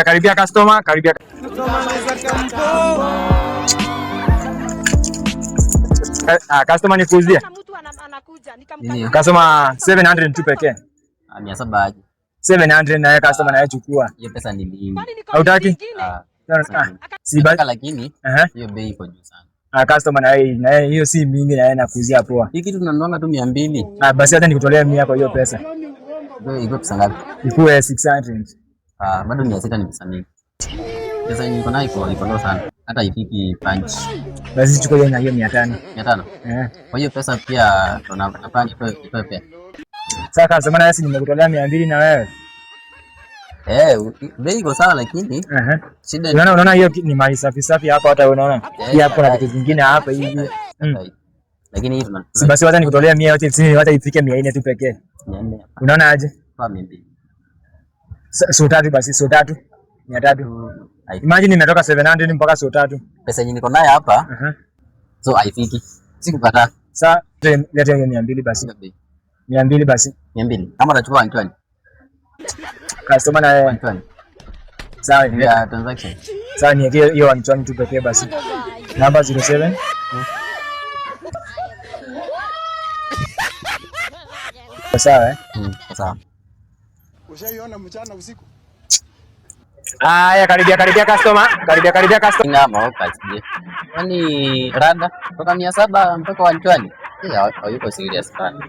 Karibia customer, karibia. Ah, customer nikuuzie. Nini? Customer 700 tu pekee. Ah, 700 aje? 700 na yeye customer na yeye chukua. Hiyo pesa ni mingi. Hautaki? Ah, Ah, si nataka lakini eh. hiyo bei iko juu sana. Ah, customer na yeye hiyo si mingi na yeye nakuuzia poa. Hii kitu tunanunuanga tu 200. Ah, basi hata nikutolea 100 kwa hiyo pesa. Iko pesa ngapi? Ikuwe 600. Ah, bado 600 ni pesa mingi. Pesa yenye niko nayo iko low sana. Hata ifiki punch. Basi chukua hiyo na hiyo 500. 500. Eh. Kwa hiyo pesa pia tunafanya itoe pia. Sasa customer na sisi nimekutolea 200 na wewe. Eh, bei iko sawa lakini Eh. shida ni Unaona hiyo ni mali safi safi hapa hata unaona. Pia hapo kuna vitu vingine hapa hivi. Lakini hii Si basi wacha nikutolea 100 yote chini, wacha ifike 400 tu pekee. 400 hapa. Unaona aje? Kwa 200. So tatu basi, so tatu. 300. Imagine nimetoka 700 mpaka so tatu. Pesa yenye niko nayo hapa so haifiki. Sikukataa. Sasa leta hiyo 200 basi. 200 basi. 200. Kama unachukua 120. Customer na yeye. 120. Sawa. Ya transaction. Sawa, ni hiyo hiyo 120 tu pekee basi. Namba 07. Sawa eh? Sawa. Ushaiona mchana usiku? Aya, karibia karibia customer, karibia karibia customer. Ina maoka sije. Kwani rada kutoka 700 mpaka 120. Hayuko serious sana.